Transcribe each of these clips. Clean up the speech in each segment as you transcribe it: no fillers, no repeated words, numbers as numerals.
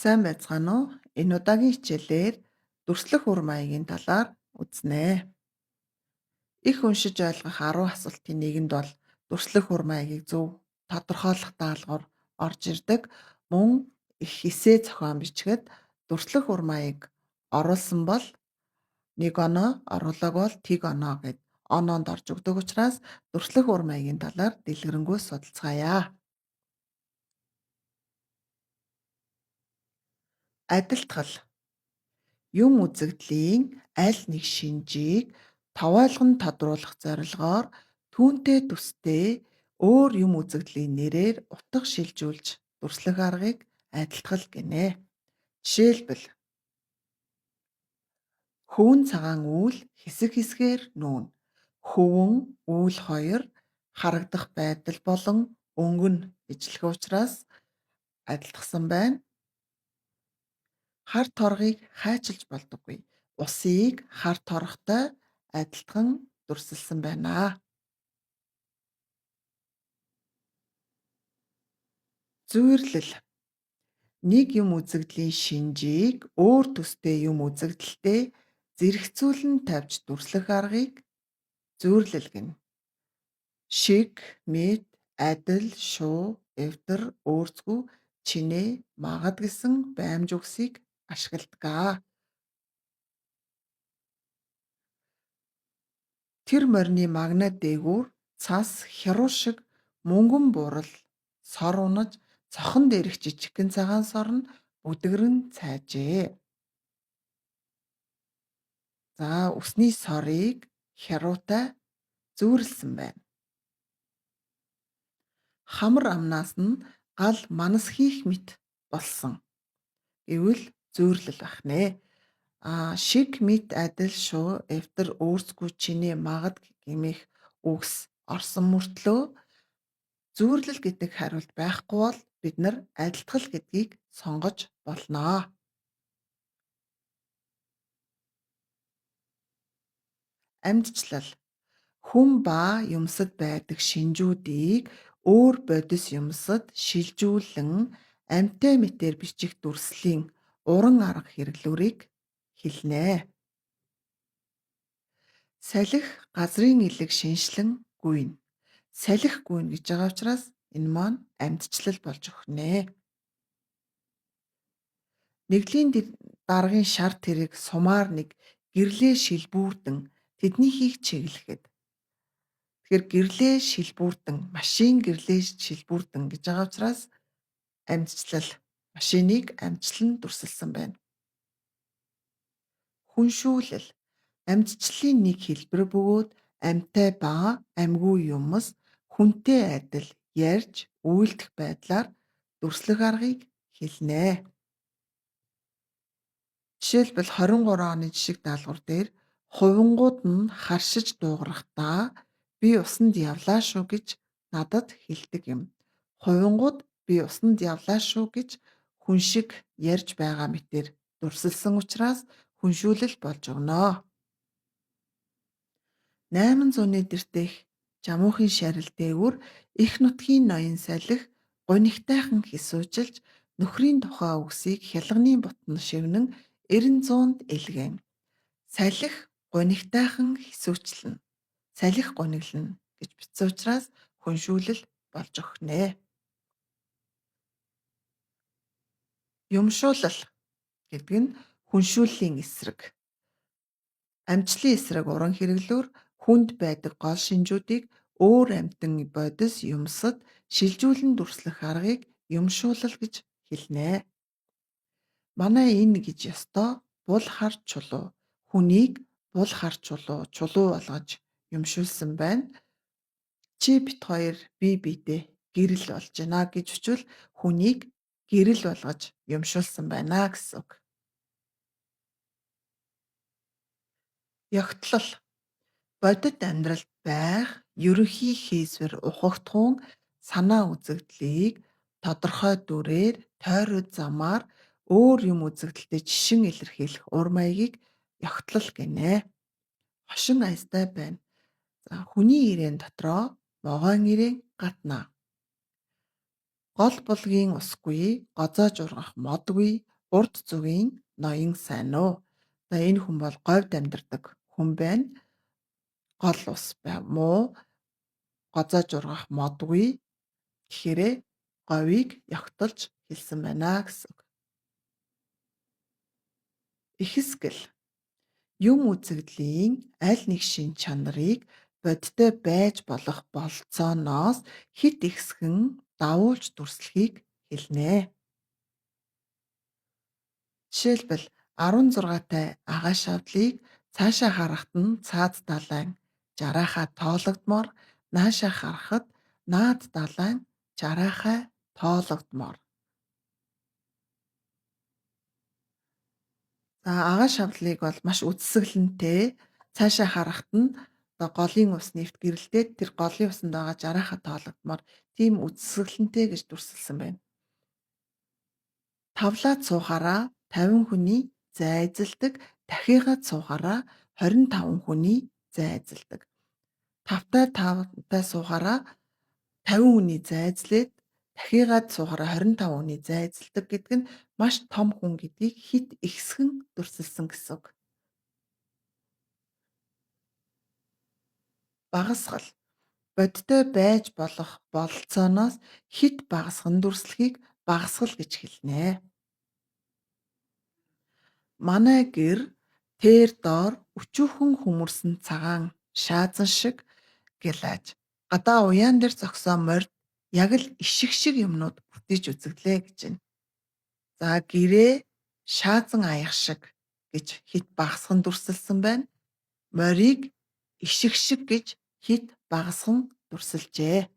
Сайн байцгаана уу? Энэ удаагийн хичээлээр дүрслэх ур маягийн талаар үзнэ. Их уншиж ойлгох 10 асуултын нэгэнд бол дүрслэх ур маягийг зөв тодорхойлох даалгавар орж ирдэг. Мөн их эсээ зохион бичихэд дүрслэх ур маяг оруулсан бол 1 оноо, оруулаагүй бол тэг оноо гэд оноонд орж өгдөг учраас дүрслэх ур маягийн талаар дэлгэрэнгүй судалцгаая. Адилтгал. Юм үзэгдлийн аль нэг шинжийг товойлгон тодруулах зорилгоор түүнтэй төстэй өөр юм үзэгдлийн нэрээр утга шилжүүлж дүрслэх аргыг адилтгал гэнэ. Жишээлбэл, хөвөн цагаан үүл хэсэг хэсгээр нүүнэ. Хөвөн үүл хоёр харагдах байдал болон өнгө нь ижилхэн учраас адилтгасан байна. Хар торгыг хайчилж болдоггүй. Усыг хар торготой адилтган дүрсэлсэн байна. Зүйрлэл. Нэг юм үзэгдлийн шинжийг өөр төстэй юм үзэгдэлтэй зэрэгцүүлэн тавьж дүрслэх аргыг зүйрлэл гэнэ. Шиг, мэт, адил, шуу, эвдэр, өөрцгүү, чинээ, магад гэсэн баймж үгсийг ашигладаг. Тэр морины магна дээгүүр цас хяруу шиг мөнгөн буурал сор унаж цохон дээрх жижигхэн цагаан сор нь бүдгэрэн цайжээ. За, үсний сорыг хяруутай зүйрлэсэн байна. Хамар амнаас нь гал манас хийх мэт болсон гэвэл зүйрлэл байх нэ. Шиг, мэт, адил, шуу, эвдэр, өөрцгүү, чинээ, магад гэмээх үгс орсон мөртлөө зүйрлэл гэдэг хариулт байхгүй бол бид нар адилтгал гэдгийг сонгож болно. Амьдчлал. Хүн ба юмсад байдаг шинжүүдийг өөр бодис юмсад шилжүүлэн амьтай мэтээр бичих дүрслийн уран арга хэрэглүүрийг хэлнэ. Салхи газрын элэг шиншлэн гүйнэ. Салхи гүйнэ гэж байгаа учраас энэ маань амьдчлал болж өгнө. Нэгдлийн даргын шар тэрэг сумаар нэг гэрлээ шилбүүрдэн тэднийхийг чиглэхэд. Тэгэхээр гэрлээ шилбүүрдэн, машин гэрлээ шилбүүрдэн гэж байгаа учраас амьдчлал, машиныг амьдчлан дүрсэлсэн байна. Хүншүүлэл. Амьдчлалын нэг хэлбэр бөгөөд амьтай ба амьгүй юмс хүнтэй адил ярьж үйлдэх байдлаар дүрслэх аргыг хэлнэ. Жишээлбэл, 23 оны жишиг даалгавар дээр хувингууд нь харшиж дуугарахдаа би усанд явлаа шүү гэж надад хэлдэг юм. Хувингууд би усанд явлаа шүү гэж хүн шиг ярьж байгаа мэтээр дүрсэлсэн учраас хүншүүлэл болж өгнө. 800-ны дэртэх жамуухын шарил дээгүүр эх нутгийн ноён салхи гунигтайхан хэсүүжилж нөхрийн тухай үгсийг хялганы ботон шивнэн 900-нд элгэн. Салхи гунигтайхан хэсүүчлэнэ. Салхи гуниглана гэж бичсэн учраас хүншүүлэл болж өгнө. Юмшуулал гэдэг нь хүншүүллийн эсрэг. Амьдлын эсрэг уран хэрэглүүр хүнд байдаг гол шинжүүдийг өөр амьтан бодис юмсад шилжүүлэн дүрслэх аргыг юмшуулал гэж хэлнэ. Манай энэ гэж ёстой бул хар чулуу. Хүнийг бул хар чулуу, чулуу болгож юмшуулсан байна. Чи бит хоёр бие биедээ гэрэл болж байна гэж бичвэл хүнийг гэрэл болгож юмшуулсан байна гэсэн үг. Ёгтлол. Бодит амьдралд байх ерөнхий хийсвэр ухагтхуун санаа үзэгдлийг тодорхой дүрээр, тойрог замаар өөр юм үзэгдэлтэй жишин илэрхийлэх ур маягийг ёгтлол гэнэ. Хошин аястай байна. За, хүний ирээн дотроо могойн ирээн гаднаа. Гол булгийн усгүй, гозоож ургах модгүй, Урд зүгийн ноён сайн уу. Одоо энэ хүн бол говьд амьдардаг хүн байна. Гол ус муу, гозоож ургах модгүй гэхээрээ говийг ёгтолж хэлсэн байна гэсэн үг. Ихэсгэл юм үзэгдлийн аль нэг шинж чанарыг бодиттой байж болох бололцооноос хэт ихсгэн давуулж дүрслэхийг хэлнэ. Жишээлбэл 16-тай агааш шавдлыг цаашаа харахад нь цаад далайн жараахаа тоологдмоор, наашаа харахад наад далайн жараахай тоологдмоор. За агааш шавдлыг бол маш үзэсгэлэнтэй цаашаа харахад нь одоо голын ус нефт гэрэлтээд тэр голын усанд байгаа жараахай тоологдмоор тийм үзэсгэлэнтэй гэж дүрсэлсэн байна. Тавлаад суухаараа 50 хүний зай эзэлдэг, дахиагаад суухаараа 25 хүний зай эзэлдэг. 5-тай 5-тай суухаараа 50 хүний зай эзлээд дахиагаад суухаараа 25 хүний зай эзэлдэг гэдэг нь маш том хүн гэдгийг хэт ихсгэн дүрсэлсэн гэсэн үг. Багасгал бодиттой байж болох бололцооноос хэт багасган дүрслэхийг багасгал гэж хэлнэ. Манай гэр тэр доор өчүүхэн хүмүүрсэн цагаан шаазан шиг гэлаж гадаа уяан дээр зогсоо морьд яг л ишиг шиг юмнууд бүтээж үзэглээ гэж байна. За гэрээ шаазан аяг шиг гэж хэт багасган дүрсэлсэн байна. Морийг ишиг шиг гэж хэт багасган дүрсэлжээ.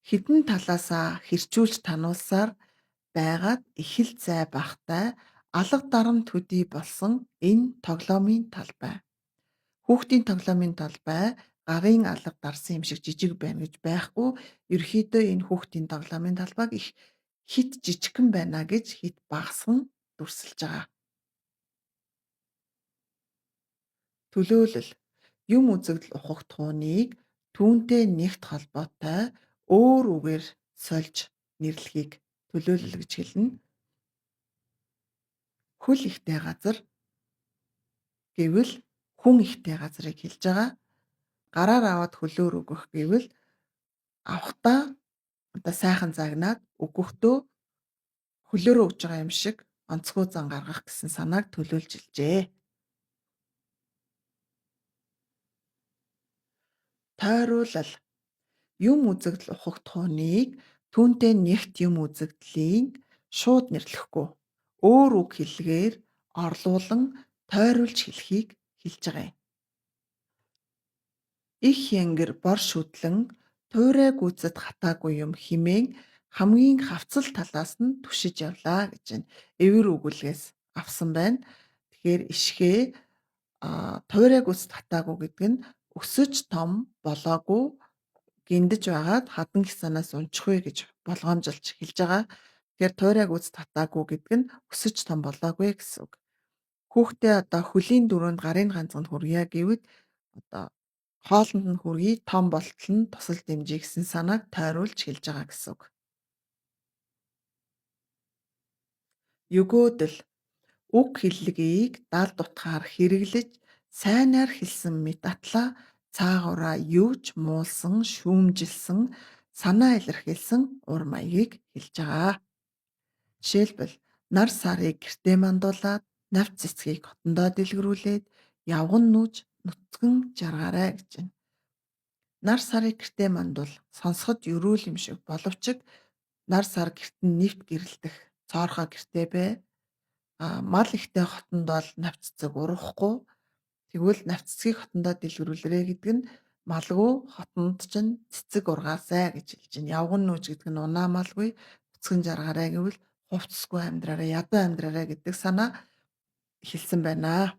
Хэдэн талаасаа хэрчүүлж тануулсаар байгаад их л зай багатай алга дарам төдий болсон энэ тоглоомын талбай. Хүүхдийн тоглоомын талбай гарын алга дарсан юм шиг жижиг байна гэж байхгүй. Ерөнхийдөө энэ хүүхдийн тоглоомын талбайг их хэт жижигхэн байна гэж хэт багасган дүрсэлж байгаа. Төлөөлөл юм үзэгдэл ухагтхууныг түүнтэй нэгт холбоотой өөр үгээр сольж нэрлэхийг төлөөлөл гэж хэлнэ. Хөл ихтэй газар гэвэл хүн ихтэй газрыг хэлж байгаа. Гараар аваад хөлөөр өгөх гэвэл авахдаа одоо сайхан загнаад өгөхдөө хөлөөрөө өгж байгаа юм шиг онцгой зан гаргах гэсэн санааг төлөөлж хэлжээ. Тойруулал юм үзэгдэл ухагтхууныг түүнтэй нэгт юм үзэгдлийн шууд нэрлэхгүй өөр үг хэллэгээр орлуулан тойруулж хэлхийг хэлж байгаа юм. Их хянгэр бор шүдлэн туйраа гүйцэд хатаагүй юм хэмээн хамгийн хавцал талаас нь түшиж явлаа гэж байна. Эвэр өгүүлгээс авсан байна. Тэгэхээр ишгээ туйраа гүйцэд хатаагүй гэдэг нь өсөж том болоогүй гиндэж байгаад хадан гисанаас унчих вэ гэж болгоомжилж хэлж байгаа. Тэгэхээр туйраа гүйцэд хатаагүй гэдэг нь өсөж том болоогүй гэсэн үг. Хүүхдээ одоо хөлийн дөрөөнд гарын ганцанд хүргье гэвэл одоо хоолнд нь хүргэе, том болтол нь тусал дэмжиж гэсэн санааг тойруулж хэлж байгаа гэсэн үг. Өгөөдөл үг хэллэгийг далд утгаар хэрэглэж сайнаар хэлсэн мэт атлаа цаагаараа юуч муулсан, шүүмжилсэн, санаа илэрхийлсэн ур маягийг хэлж байгаа. Жишээлбэл нар сарыг гэртээ мандуулаад, навч цэцгийг хотондоо дэлгэрүүлээд, явган нүүж нүцгэн жаргаарай гэж байна. Нар сарыг гэртээ мандуул сонсоход ерөөл юм шиг боловч нар сар гэрт нь нэвт гэрэлтэх цоорхой гэртээ бай. Мал ихтэй хотонд бол навч цэцэг урахгүй. Тэгвэл навч цэцгийг хотондоо дэлгэрүүлээрэй гэдэг нь малгүй хотонд чинь цэцэг ургаасай гэж хэлж байна. Явган нүүж гэдэг нь унаа малгүй, нүцгэн жаргаарай гэвэл хувцсгүй амьдраарай, ядуу амьдраарай гэдэг санаа хэлсэн байна.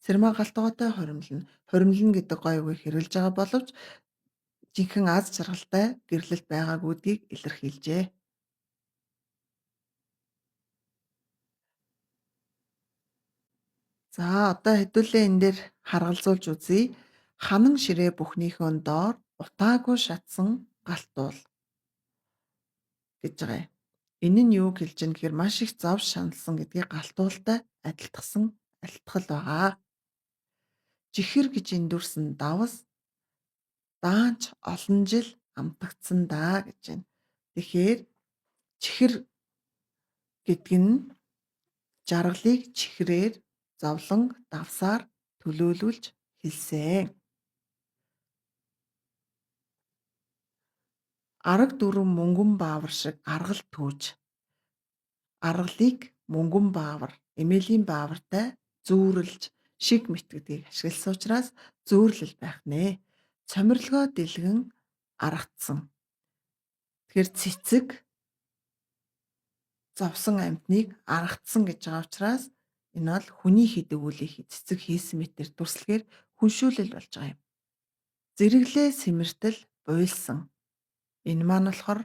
Сэрмаа галтгоотой хуримлна. Хуримлна гэдэг гоё үгийг хэрэглэж байгаа боловч жинхэнэ аз жаргалтай гэрлэлт байгаагүйдгийг илэрхийлжээ. За одоо хэдүүлээ энэ дээр харгалзуулж үзье. Ханан ширээ бүхнийхөө доор утаагүй шатсан галтуул гэж байгаа юм. Энэ нь юу хэлж байна гэхээр маш их зов шаналсан гэдгийг галтуултай адилтгсан адилтгал байгаа. Чихэр гэж эндүрсэн давс даанч олон жил амтагдсан даа гэж байна. Тэгэхээр чихэр гэдэг нь жаргалыг чихрээр зовлон давсаар төлөөлүүлж хэлсэн. Арга дүрэм мөнгөн баавар шиг аргал түүж. Аргалыг мөнгөн баавар, эмээлийн баавартай зүүрлж шиг мэт гэдгийг ашигласан учраас зүүрлэл байх нэ. Цомирлогоо дэлгэн аргацсан. Тэгэхээр цэцэг зовсон амьтныг аргацсан гэж байгаа учраас энэ бол хүний хийдэг үйлийг цэцэг хийсэн мэтэр дүрслэхээр хүншүүлэл болж байгаа юм. Зэрэглээ сэмэртэл буйлсан. Энэ маань болохоор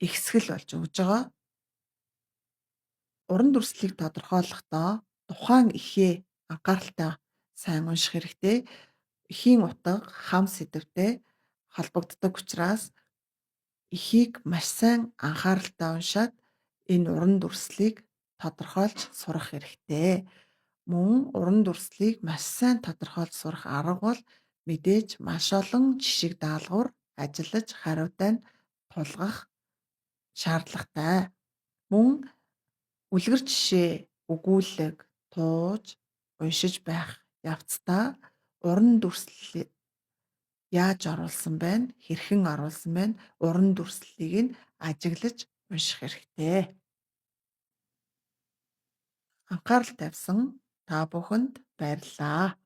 ихсгэл болж өгж байгаа. Уран дүрслэлийг тодорхойлохдоо тухайн эхээ анхааралтай сайн унших хэрэгтэй. Эхийн утга хам сэдвтэй холбогддог учраас эхийг маш сайн анхааралтай уншаад энэ уран дүрслэлийг тодорхойлж сурах хэрэгтэй. Мөн уран дүрслэлийг маш сайн тодорхойлж сурах арга бол мэдээж маш олон жишиг даалгавар ажиллаж хариутай нь тулгах шаардлагатай. Мөн үлгэр жишээ, өгүүлэг тууж уншиж байх явцдаа уран дүрслэл яаж оруулсан байна, хэрхэн оруулсан байна, уран дүрслэлийг нь ажиглаж унших хэрэгтэй. Анхаарал тавьсан та бүхэнд баярлалаа.